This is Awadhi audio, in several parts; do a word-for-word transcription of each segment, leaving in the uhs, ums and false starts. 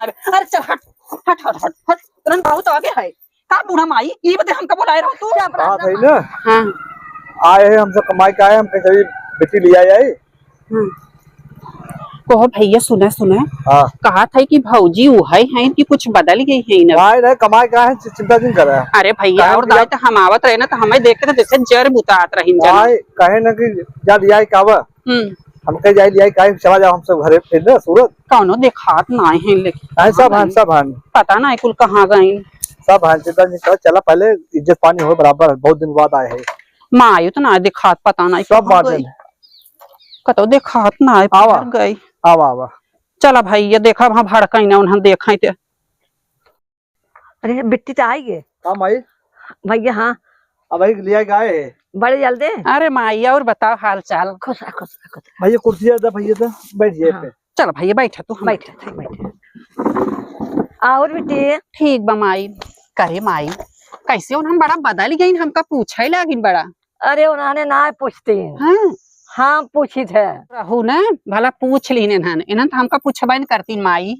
अरे, अरे चल हट, हट, हट, हट, हट। तुरंत बहुत आगे है। का बूढ़ा माई, ई बदे हमका बुलाए रहो तू? चुप रह बात जा है माँ। ना। हाँ। आए हैं हम सब कमाई के आए, हम कहीं चली बेटी लियाई आई। हम्म। कहो भैया, सुना, सुना। हाँ। कहा था कि भौजी उहै हैं कि कुछ बदल गई है ना? भाई नहीं, कमाई के आए हैं, चि-, चिंता नहीं कर रहा है। अरे भैया, काहे और कि दाई आप तो हम आवत रहे ना, तो हमें देख के तो जैसे जर बुतात रही जाना। भाई, कहे ना कि जा लियाई का बा? हम्म। हम कहे जाई लियाई काहे, चला जाओ हम सब घरे फिर ना सूरत। कौनो देखात ना है लेकिन। हैं, सब हैं, सब हैं। पता ना है कुल कहाँ गई। सब हैं, चिंता नहीं कर, चला पहले इज्जत पानी हो बराबर, बहुत दिन बाद आए हैं। माई तो ना देखात, पता ना है सब कहाँ बात गई। है। कतो देखात ना है, आवा। पहुँच गई। आवा, आवा। चला भैया, देखा वहाँ भड़काई ना, उन्हें देखाई ते। अरे, बिट्टी तो आई गे। का माई? भैया, हाँ। अब भाई लिया के आए हैं। बड़े जल्दी। अरे माई, और बताओ हाल चाल? खुश रह, खुश रह, खुश रह। भैया, कुर्सी दे, भैया, दे, बैठ जाए हाँ। पे। चलो भैया, बैठा तू, हम बैठा, बैठा। बैठा। और बिट्टी? ठीक बा माई। करे माई, कैसे उन्हन बड़ा बदल गईन, हमका पूछे लागिन बड़ा। अरे, उन्हने ना पूछती। हाँ। हम पूछित है। रहू ना, भला पूछ लीन इन्हन, इन्हन तो हमका पूछबे न करतीन माई।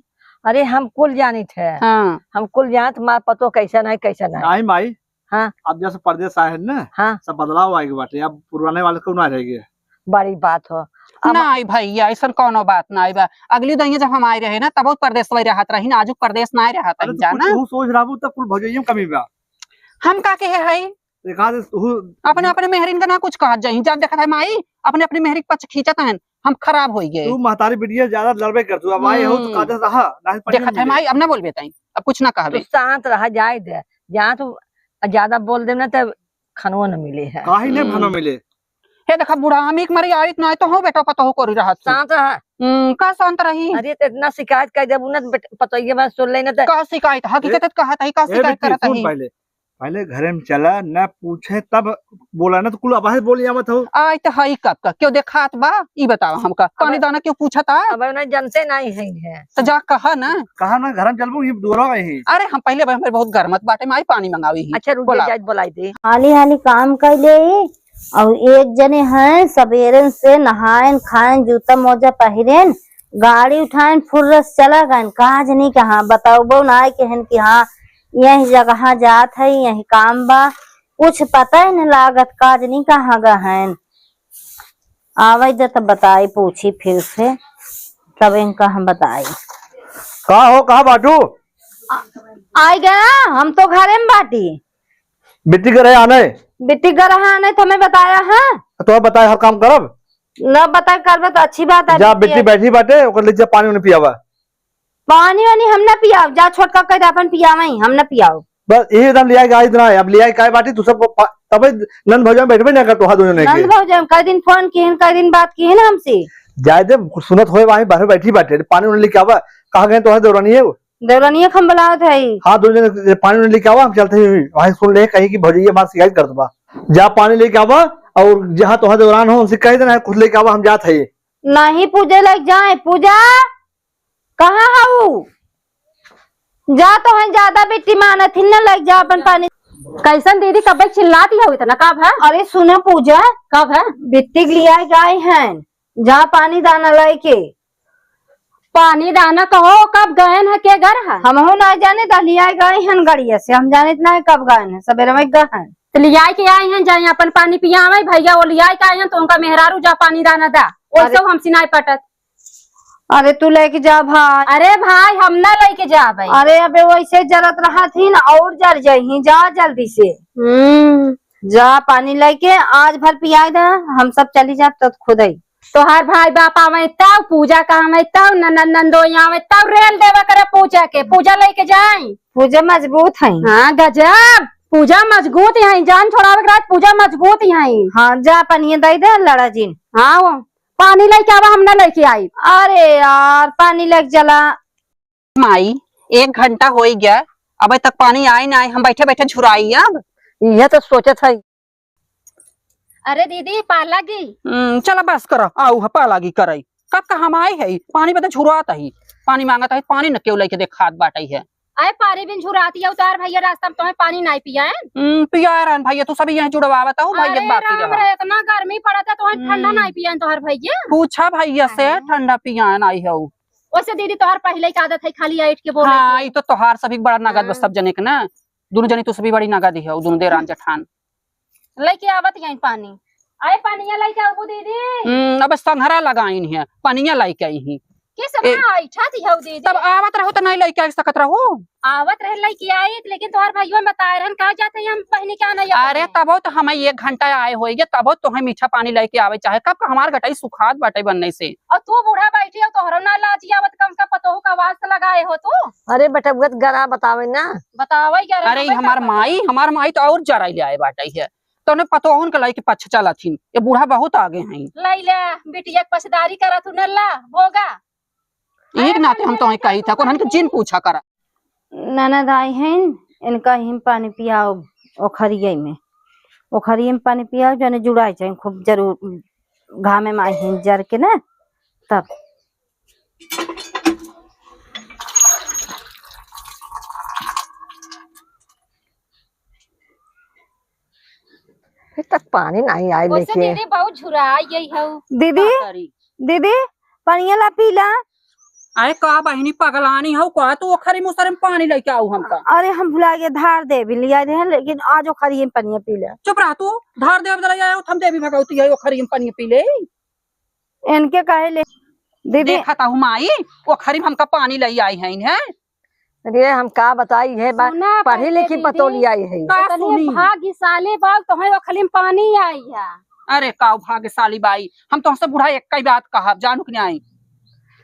अरे, हम कुल जानित है। हाँ। हम कुल जानित, हमार पतो कैसन है, कैसन है। नहीं माई। हाँ। अब जैसे परदेस आए हैं ना, हाँ। सब बदलाव आए के बाटे, अब पुराने वाले को ना रह गए। बड़ी बात हो। अब नहीं भैया, ऐसन कौनो बात नहीं बा। अगली दहिया जब हम आए रहे ना, तब परदेस वही रहत रही ना, आजू परदेस ना रहत अरे, रही तो जाना। कुछ तू सोच रहा हूँ, तब कुल भौजाइयों में कमी बा। हम का कहे हई? एक आध तू अपने, अपने मेहरिन का ना कुछ कहत जाई। जब देखत है माई, अपने, अपने मेहरी के पक्ष खींचत हन, हम खराब होई गए। तू महतारी बिटिया ज्यादा लड़बे कर, तू अब आई हो तो हम्म। कादे रहा, नहीं पढ़ी देखत है मिले। माई, अब ना बोलबे ताई, अब कुछ ना तू कहबे। शांत रहा, जाए दे। जहाँ तू ज्यादा बोल देना तो खानो न मिले है। काहे नहीं हम्म। खानो मिले? हे देखा बूढ़ा, हम एक मरी आइत ना तो हो बेटा पतोह करी रहत से। शांत रहा। हम्म, का शांत रही? अरे तो इतना शिकायत कर देबू ना तो बेट-, पतोहिया बात सुन लेना तो का शिकायत? हकीकत ए, कहत है, का ए शिकायत बिट्टी, करत सुन है? पहले, पहले घरे में चला, ना पूछे तब बोला, ना तो कुल आवाज बोल आवत हो। आय तो हई कब का, क्यों देखात बा? ई बताओ हमका, पानी अब दाना क्यों पूछत आ? अब ना जनते नहीं है, है। तो जा कहा ना। कहा ना, घर में चलबू, ये दुआरा में ही। अरे हम पहले, हमारे बहुत गरमत बाटे, माई पानी मंगावी ही। अच्छा रुक जा, बोला। जाइत बोलाई दे। हाली हाली काम कर ले ही, और एक जने हैं सबेरे से नहायन खायन जूता मोजा पहिरेन, गाड़ी उठायन फुर्रस चला गयन, का जनी कहाँ बताओ ना आए कहन कि हाँ यही जगह जात है, यही काम बा, कुछ पता ही न लागत, का जनी कहाँ गहन। आवे दे तब बताई, पूछी फिर से, तब इनका हम बताई। का हो, कहाँ बाटू? आ, आई गया, हम तो घरे में बाटी। बिट्टी के रहे आने? बिट्टी के रहे आने, तो हमें बताया है? तो बताए हर काम करब? न बताए करबे तो अच्छी बात है, जा, बिट्टी बिट्टी है। बैठी बाटे, ओकर ले जा पानी उन्हें पियावा। पानी वानी हम ना पियाव, जा छोटका कह दे अपन पियावे ही, हम ना पियाव। बस यही दाम लिया के आई इतना है। अब लिया के काय बाटी तू सबको पा-, तबे नंद भौजा में बैठबे ना कर तोहा दोनों ने नंद के। भौजा में कई दिन फोन किहन, कई दिन बात किहन हमसे। जाए दे, कुछ सुनत होए वहीं बाहर बैठी बाटे, पानी उन्हें लेके आवा। कहाँ गए तोहा देवरानी है वो? देवरानी एक हम बुलावत है। हाँ, दो जने पानी उन्हें लेके आवा, हम चलते हैं वहीं सुन ले कहीं कि भौजी हमार शिकायत करत बा। जा पानी लेके आवा और जहाँ तोहा देवरान हो उनसे कह देना है खुद लेके आवा, हम जात है। नहीं पूजे लायक जाए, पूजा कहाँ हऊ? जा तो है ज्यादा बिट्टी मानत ही न, लग जा अपन पानी। कैसन दीदी, कब चिल्लाती हो इतना, का भा? अरे सुना पूजा, का भा? बिट्टी के लिए आए गाय हैं, जा पानी दाना लेके। पानी दाना कहो, कब गयन है, के घर है? हमहू ना जाने, दलिया गए हैं गड़िया से, हम जानित ना है कब गए हैं, सवेरे में गए हैं। तो लिया के आए हैं, जाए अपन पानी पियावे भैया, वो लिया के आए हैं तो उनका मेहरारू जा पानी दाना दा, वैसे अरे। हमसे ना पटत। अरे तू लेके जा भाई। अरे भाई, हम ना लेके जाबे। अरे अबे वैसे जरत रहत ही ना, और जर जाई, जा जल्दी से। हम्म। जा पानी लेके आज भर पियाई दे, हम सब चली जाब तब खुद ही। तोहार भाई बाप आवे तब, पूजा का आवे तब, ननद नंदोई आवे तब, रेल देवा करे पूजा के, पूजा लेके जाई। पूजा मजबूत है। हाँ गजब, पूजा मजबूत है, जान छोड़ावे के रात पूजा मजबूत है। हाँ जा पानी दे दे, लड़ा जिन। हाँ वो पानी लेके आवा, हम ना लेके आई। अरे यार, पानी लेके चला। माई, एक घंटा होई गया, अबे तक पानी आए ना आए, हम बैठे बैठे झुराई अब। यह तो सोचत है। अरे दीदी, पा लागी। हम्म, चला बस करो, आऊ है पा लागी करे। कब का हम आए है, पानी बदे झुरात है, पानी मांगत है, पानी न क्यों लेके देखात बाटे है। अरे पानी बिन झुराती है, उतार भैया, रास्ता में तुम्हें पानी नहीं पिया है। हम्म, पिया रहन भैया, तू सभी यहाँ जुड़वावत हो, भैया अरे बाकी राम रहा। रे, इतना गर्मी पड़त है, तुम्हें ठंडा हम्म। नहीं पिया है तोहर भैया। पूछा भैया से, हाँ। ठंडा पिया है नहीं है। वैसे दीदी, तोहार पहिले के आदत है खाली ऐठ के बोले हाँ, के। ई तो तोहार सभी बड़ा नगद बा हाँ। सब जने के ना। दुनो जनी तो सभी बड़ी नगद ही है, दुनो देरान जेठान। लइके आवत यहीं पानी। आए, पनिया लइके आबू दीदी। हम्म, अब संघरा लगाइन है, पनिया लइके आई ही। किस ए, ना ऐठा थी हऊ दीदी? तब आवत रहू त नहीं लइके आ सकत रहू? आवत रहे लइके आई, लेकिन तोहार भाइयों बताए रहन, कहा जाते हैं हम बहिनी के आना या अरे, बहिनी। तबो तो हम एक घंटा आए होइगे, तबो तो हम मीठा पानी लइके आवे चाहे। कब का हमार गटाई सुखात बाटे बनने से। और तू बूढ़ा बैठी हो, तोहरो ना लाज आवत, कम का पतोहू का आवाज से लगाए हो तू? अरे बेटा, उगत गरा बतावे ना। बतावे गरा अरे, हमार माई, हमार माई तो और जराई ले आए बाटे है। तने पतोहन के लइके पछ चलथिन, ये बूढ़ा बहुत आगे हैं। लइले, बिटिया के पछदारी करत हूँ नल्ला, भोगा। एक नाते हम तो कही था, कोन के जिन पूछा करा। ननद आई हैं, इनका हिम पानी पियाओ, ओखरिये में, ओखरिये में पानी पियाओ, जने जुड़ाई जाए, खूब जरूर घामे में आई हैं जर के ना, तब। अभी तक पानी नहीं आए वैसे लेके। दीदी बहुत झुरा आई हऊ। दीदी, का करी? दीदी, पनिया ला पी ला। अरे का बहिनी पगलानी हऊ का? तू ओखरी मुसरे में पानी लइके आऊ हमका। अरे हम भुला गए, धार देवी लिया रहे, लेकिन आज ओखरी में पनिया पी ले। चुप रह तू, धार देवी ले आयो, हम देवी भगवती है, ओखरी में पनिया पी ले। इनके कहे ले, दीदी। देखत हूँ माई, ओखरी में हमका पानी लई आई हैं, हैं? अरे हम का बताई है, बा-, सुना पढ़ी लिखी दीदी, पतोली आई है। का इतनी सुनी? भाग्यशाली बा, तोहरे ओखली में पानी आई है। अरे का भाग्यशाली बाई, हम तोहसे बूढ़ा एक ही बात कहब, जानू कि नहीं?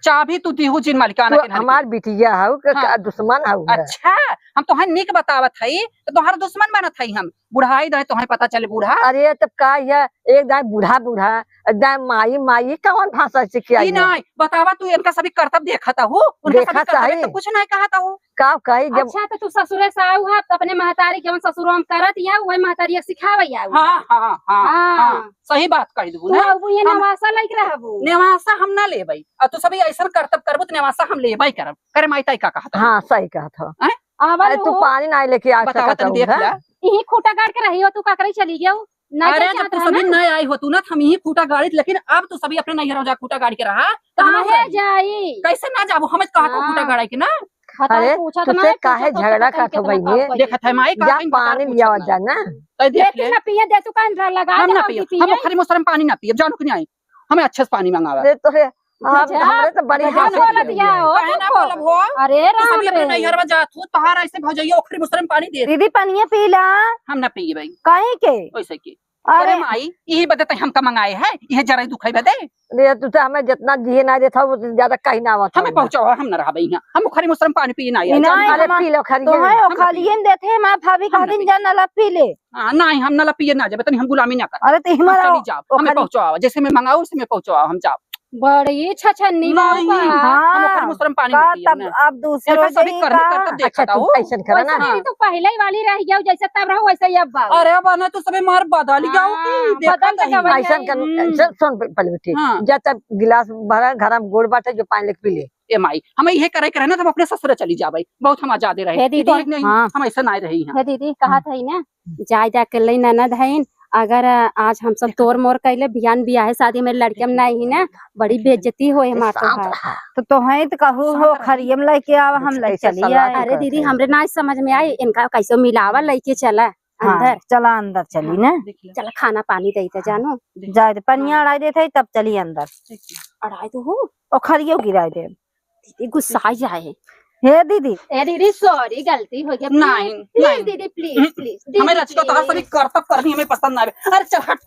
चाबी तू दीहू जिन मालिकाना तू के नल के। हमार बिटिया हऊ, के हाँ। का दुश्मन हऊ है? अच्छा, हम तोहरे निक बतावत हई, तो तोहर दुश्मन बनत हई हम। बुढ़ाई दाई तोहरे पता चले बूढ़ा। अरे तब का यह एक दाई बूढ़ा बूढ़ा, एक दाई माई माई, कौन भाषा सीखी ई आई है? नहीं, बतावा तू इनका सभी करतब देखत हऊ, उनका सभी देखत करतब हई। तो कुछ नहीं कहत हऊ। का कही जब अच्छा, तो तू ससुरे से आऊ है, तो अपने महतारी के ससुरो में करत या, वही महतारी सिखावे आऊ हाँ, है। हाँ, हाँ, हाँ। हाँ। सही बात कह दू तू ना। अब ये हम नेवासा लायक रहबू। नेवासा हम ना लेबई। और तू सभी ऐसा करतब करबू तो नेवासा हम लेबई करब। करे माई ताई का कहत हऊ? हाँ, सही कहत हऊ। हैं? आवा अरे लो तू हो। पानी ना लेके आ बतावा सकत तनी हऊ, देख हैं? ला। यही खूंटा गाड़ के रही हो, तू का करे चली गयो? ना अरे जाए जब चाहत तू रहा सभी ना? ना आई हो तू ना, तो हम यही खूंटा गाड़ी, लेकिन अब तू सभी अपने नैहर जा खूंटा गाड़ के रहा, तो हम काहे जाई? कैसे ना जाबू? हमें कहा को खूंटा हाँ। गाड़ा के ना? खता अरे, पूछत तुझसे ना, काहे पूछत हो तो झगड़ा पता करत हो नहीं बहिनी? का देखत है माई, का जा कहीं बता पानी पूछत लियावा ना। जा ना। तै देख देती ले। ना पिए, दे तू कान लगा हम दे, ना हम पिए, की हम पिए। ओखरी मुसरे में पानी ना पिए, जानू कि नहीं आई? हमें अच्छे से पानी मंगावा। अरे तोरे, हम, जा, हमरे तो बड़ी जा हंसी बोलत निकली या है। हो, काहे ना चुप हो। बोलब हो? अरे तू राम सभी अपने रे। नैहर में जात हो, तोहार ऐसे भौजैया ओखरी मुसरे में पानी दे। दीदी, पनिया पी ला। हम ना पिए भाई। काहे के? वैसे के। अरे अरे। माई, यही बदे तै हमका मंगाए है, यह जरा दुखाई बदे। अरे, तू तो हमें जितना जिए ना देता, वो ज्यादा कहीं ना आवत हमें हमें। पहुंचाओ, हम ना रहबे यहाँ। हम ओखरी मुसरे में पानी पिए ना आए। नहीं, अरे, हम पी लो, खरी तो है। है, हम ना ओखरियन पिए। देते हैं, माँ भाभी हम कह ना दिन पिए। जा नला पी ले। हाँ, नहीं, हम नला पिए ना जाबे, तनी हम गुलामी ना कर। अरे, तो हम हमारा चली जाओ, हमें ओखरी पहुंचाओ, जैसे मैं मंगाओ, उसे मैं पहुंचाओ, हम जाओ। बड़ी छछन्नी नहीं, बाबा। हम हाँ, ओखरी मुसरे में पानी का ना पिए तब ना। अब दूसरो इनका सभी दिन करनी का? करतब अच्छा, देखत तू आओ। ऐसन करा वैसे ना। दीदी, तू पहले ही वाली रह गया, जैसे तब रहो, वैसे ही अब बाबू। अरे, अब ना तू सभी मार बदल गया हो कि हाँ, देखा बदल नहीं। गया है। ऐसन कर, हम्म। ऐसन सुन पहले बेटी। हाँ। जा तब गिलास भरा, घर में गोड़ बाटे, जो पानी लेके पी ले। ए माई, हमें यह करे के रहे ना, तब अपने ससुर चली जाबे। बहुत हम आजादे रहे। हे ई दीदी। तो एक नहीं, हाँ। हम ऐसे ना रही हैं। हे दीदी, कहा हाँ। था ही ना, जाए जाके ले ननद हईन, अगर आज हम सब देखा। तोर मोर कैले, बिहान बियाहे शादी में लड़के में नहीं ना, बड़ी बेइज्जती होए हमार शांत तोहार। रहा। तो तोहे तो कहू शांत हो, रहा। खरियम लेके आवा, हम कुछ ले ऐसे चली सलाह आए। तो अरे करत दीदी, है। हमरे ना समझ में आई, इनका कैसे मिलावा, लेके चला हाँ, अंदर। चला अंदर चली हाँ, ना। देख ले। चला खाना पानी दे दे हाँ, जानू। देख। जाए दे, पनिया हाँ। अड़ाई देते ही तब चली अंदर। देख ले। अड़ाई तो हो। ओ खरियो गिराई दे। दीदी गुस्सा जाए। हे दीदी। ए दीदी, sorry, गलती हो गया। Please, नहीं, please नहीं। दीदी, please, हम्म, please, हमें दीदी, रचिका तो हर please। सभी करतब करनी हमें पसंद ना आवे। अरे चल हट,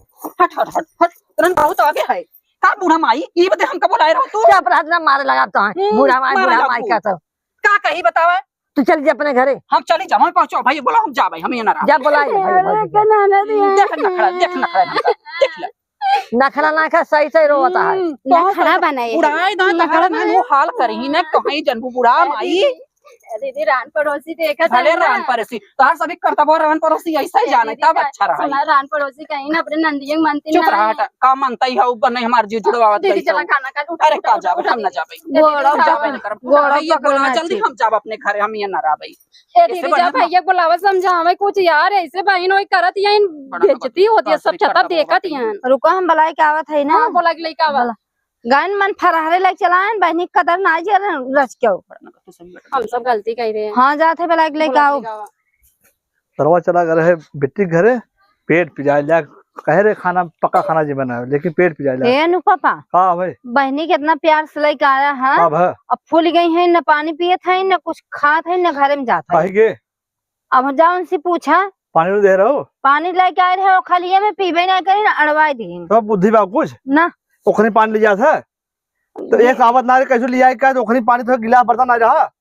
हट, हट, हट, हट। तुरंत बहुत आगे है। का बूढ़ा माई, ई बदे हमका बोलाए रहो तू? क्या अपराध ना मारे लगा तो है? हम्म, बूढ़ा माई, मारे बूढ़ा लगा माई तू। का तो। का कही बतावा? तू चल जा अपने घरे। हम चली जाओ, हम पहुंचो भाई, बोला हम जा भाई, हम ये ना रहा। जा बोला ये भाई, अरे, भाई, भाई। के ना, ना दिया। देख नखरा, देख नखरा इनका, देख ले। नखरा ना खा, सही सही रोवत है। हम्म, तो नखरा हम बनाए है। उड़ाए दां नखरा तहरा ना बनाए। वो हाल करी ना, कहीं जनबू बूढ़ा अरे माई। दीदी, दीदी, रान पड़ोसी देखत भले है ना। रान पड़ोसी, तोहार सभी करतबो रान पड़ोसी ऐसा ही ए जाने, दीदी, तब का अच्छा रहा। सुना, रान पड़ोसी कहीं ना अपने नंदिया के मनती चुप ना रहा है। हटा, का मनता ही है, ऊपर नहीं हमार जीव जुड़वावत दीदी, गई चला तो। खाना खा, उठा, अरे उठा, का उठा, जाबे, उठा, हम ना दीदी। जाबे। गोड़ हम जाबे, उठावे। हम ना करब। गोड़ भाई, ये पकड़ना बोला, जल्दी चाहिए। हम जाब अपने घरे, हम ये ना रहबे। ए दीदी, जब भैया के बुलावा समझावे कुछ यार, ऐसे बहिन होई करत यहीं बड़ा बेइज्जती होती है, सब छता देखत यहीं। रुको, हम बुलाए के आवत है ना। हाँ, बोला के लेके आवा। बोला। गायन मन फरहरे लग चलायन, बहनी कदर ना जे रच के हो। हम सब गलती कइ रहे हैं। हाँ, जात है, बलाइक लेके आओ। सरवा चला गए रहे बेटी के घरे, पेट पिजाए ला, कहे रहे खाना, पक्का खाना जी बनावे, लेकिन पेट पिजाए ला। ए नु पापा। का भाई? बहनी के इतना प्यार से लेके आया है। का भा? अब फूल गई है, न पानी पियत है, न कुछ खात है, न घरे में जात है। काहे के? अब जा उनसे पूछा। पानी दे रहो? पानी लेके आए रहे, ओखलिए में पीबे नहीं करी, ना अड़वाए दी। तो बुद्धि बा कुछ? ना। ओखनी पानी ले जात है? तो एक आवत ना रे, कैसे लिया का, तो ओखनी पानी तो गिलास बर्तन ना रहा।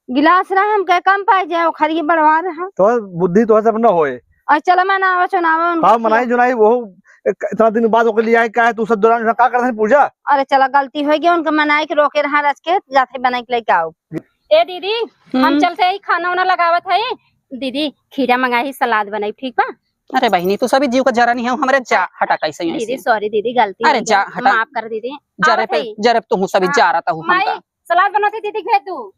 गिलास रहा, हम कहे कम पाए जाए, ओखलिए बढ़वा रहा। तो बुद्धि तो सब न होए। और चला मनावा चुनावा उनको हाँ, मनाई जुनाई, वो एक, इतना दिन बाद ओके लिया का है, तू सब दौरान का करते हैं पूजा? अरे चला, गलती हो गई, उनका मनाई के रोके रहा, रच के जाते बनाई के लेके आओ। ए दीदी, हम हम्म। चलते ही खाना वाना लगावत है। दीदी, खीरा मंगाई, सलाद बनाई, ठीक बा? अरे बहिनी, तू सभी जीव का जरा नहीं है, हमरे जा, हटा कैसे ही दीदी, ऐसे। Sorry दीदी, गलती अरे हो जा, गई, हटा। माफ कर दीदी। जरे आवत पे, है। जरे पे तू सभी हाँ। जा रहा था, हम माई, का। सलाद बनाते दीदी, भेज दू।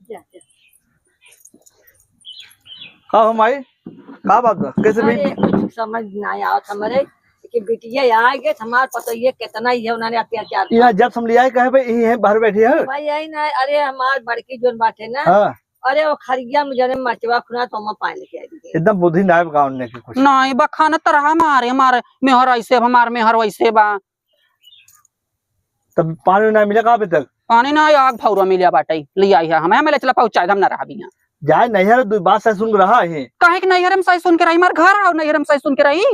का हो माई, का बात बा? कैसे भी अरे, कुछ समझ ना आवत हमरे कि बिटिया आ गए, हमार पतोहिए कितना ही है, उन्होंने अत्याचार यहाँ जब हम लिया कहे पे यही है, बाहर बैठी है। भाई यही ना, अरे हमार बड़की जोन बाटे ना, हाँ। अरे वो खरिया में जने मचवा खुना तो हम पानी लेके आई दीदी। एकदम बुद्धि ना आवे गाँव में के कुछ। नहीं बा, खाना तरह मारे, हमार मेहर ऐसे बा, हमार मेहर वैसे बा। तब पानी ना मिला का अभी तक? पानी ना, आग भौरा मिला बाटे, ले आई है, हमें, हमें ले चला पहुँचा दे, हम ना रहबी यहाँ। जाए नैहर, दू बात सही सुन के रहा है। काहे के नैहर में सही सुन के रही, हमार घर आओ, नैहर में सही सुन के रही।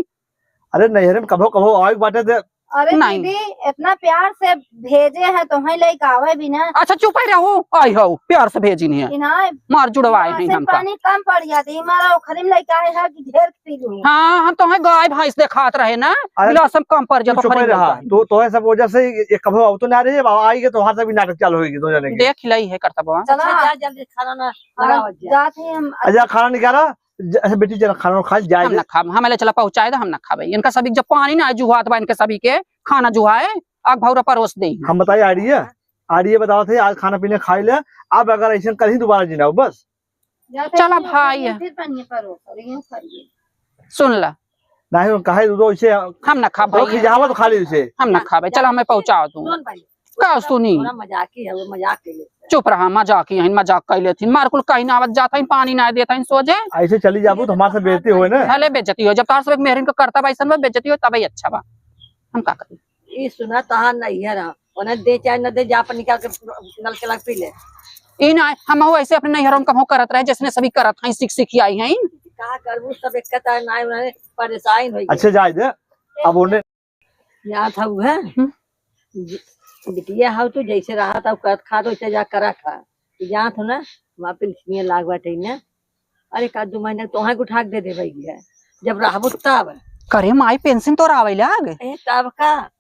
अरे नैहर में कभो कभो आवे के बाटे ते। अरे नहीं। दीदी, इतना प्यार से भेजे है, तोहे लेके आवे भी ना। अच्छा चुप ही रहो, आई हो, प्यार से भेजी नहीं है। कि ना, मार जुड़वाए हैं ऐसे हमका। पानी कम पड़ जाती, हमारा ओखरी में लेके आए है कि ढेर पी लूँ। हाँ, हम तोहे गाय भैंस देखात रहे ना, अरे गिलास में कम पड़ तू जाता, चुप ही ओखरी में रहा। लेके आए। तू, तोहे सब वजह से ये, ये कभो आओ तो ना रही, अब आई के तोहार से भी नाटक चालू होगी दो जने की। देख लई है करतबा। चला। अच्छा, जा जल्दी खाना ना हाँ, लगाओ जा। जात ही हम। अच्छा, खाना निकाला। ज-, अच्छा, बेटी, जरा खाना खा, जाए हम दे। ना खाब, हमें ले चला पहुँचाए दे, हम ना खाबे। इनका सभी के जब पानी ना जुहात बा, इनके सभी के खाना जुहाए, आग भौरा परोस दे। हम बताई आइडिया, आइडिया बतावत है, आज खाना पीना खाई ले, अब अगर ऐसे कहीं दोबारा जी ना हो, बस। जाते चला ही भाई। फिर पनिया परोस और यूं करिए। सुन ला। नहीं, हम कहे दो इसे। हम ना खाबे। खिजावत खा ली उसे। हम ना खाबे, चला हमें पहुँचाओ तू। सुन भाई, का सुनी? थोड़ा मजाक ही है, वो मजाक के लिए। चुप रहा, मजाक ही है, मजाक कर लेथिन। मार कुल कहीं ना आवत जात है, पानी ना देत है सोझे। ऐसे चली जाबू तो हमारे से बेइज्जती होए ना। भले बेइज्जती हो, जब तार सब एक मेहरिन का करता बा, ऐसन बा, बेइज्जती हो, तबे अच्छा बा। हम का करी? ई सुना, तहार नैहर है, उन्हें दे चाहे न दे, जा अपन निकाल के नल के लग पी ले। ई ना, हम ऐसे अपने नैहरों में कभो करत रहे, जैसने सभी करत हैं, सीख सीख आई हैं। का करबू, सब एक कतार ना, उन्हें परेशान हो गए। अच्छा, जाए दे, अब उन्हें याद हउ है? हम्म। जि-, बिटिया हउ तू जैसे रहा था, करत खा तो वैसे जा करा खा। तू जानत हो ना, हमार पेंशनिया लाग बाटे ना। अरे, का दू महीना तोहे के उठा के दे देबे है, जब रहबू तब। करे माई, पेंशन तोर आवे लाग? ए, तब का?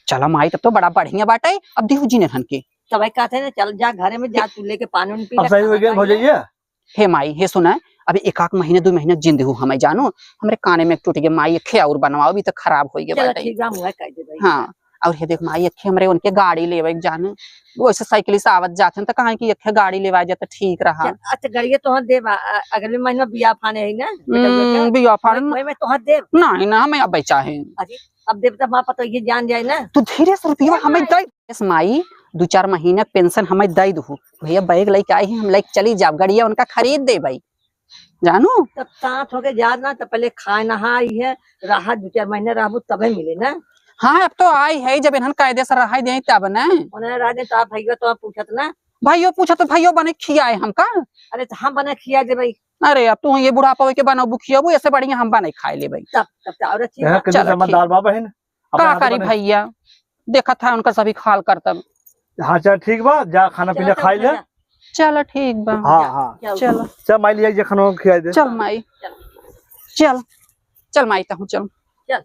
चला माई, तब तो बड़ा बढ़िया बाटे। अब दिहू जी ने हन के। तब कहते हैं ना, चल जा घरे में जा, तू लेके पानी उनी पी अब ले, सही हो खाना गया खा ले। भौजैया? हे माई, हे सुना, अभी एक आध महीने, दू महीने जिंद हूँ हमें जानो, हमरे काने में टूट गए, माई, एक और बनवाओ, अभी तो खराब हो गए चलो बाटे। ठीक बा, हम वह कह देबे। हाँ, और हे देख माई, एक हमरे उनके गाड़ी लेवे के जाने, वैसे साइकिल से आवत जात हैं, तो कहाँ कि एक गाड़ी लेवा जाए तो ठीक रहा। चल, अच्छा, गाड़िया तोहर देब, अ-, अगले महीना बियाह फाने है ना, बेटा, हम्म, बेटा। बियाह फाने वही, वही में तोहर देब। नहीं ना, हमें अब चाहे। अरे, अब देब तो हमारा पता ये जान जाए ना। तू धीरे से रुपया हमें दे। यस माई, दू चार महीना पेंशन हमें दे दू। भैया बैग लेके आई हैं, हम लेके चली जाब, गड़िया उनका खरीद देबे। जानू? तब साथ होके जा ना, तब पहले खाए नहाई है, रहा दू चार महीना रहबू तबे मिले ना। हाँ, अब तो आई है, जब इन्हन कायदे से रहाई दे तब ना। उन्हें राजे तो आप भैया तो आप पूछत ना। भाइयों पूछत तो भाइयों बने खियाए हमका। अरे तो हम बने खिया देबे। अरे अब तू ये बुढ़ापा के बनाबू खियाबू, ऐसे बढ़िया हम बने खाए लेबे। तब, तब तो और अच्छी यहाँ बात। के चलो, समझदार ठीक। बा बहिन, का अपना हाथ करी बने। भैया, देखत है उनका सभी खाल करतब। हाँ, चल ठीक बा, जा खाना चलो, पीना चल, खाई ले। चल। चलो, ठीक बा। हाँ, जा, हाँ। जा। चलो। चल, माई लिया, जे खाना खिया दे। चल, माई। चल। चल। चल, माई, तहूँ चल। चल।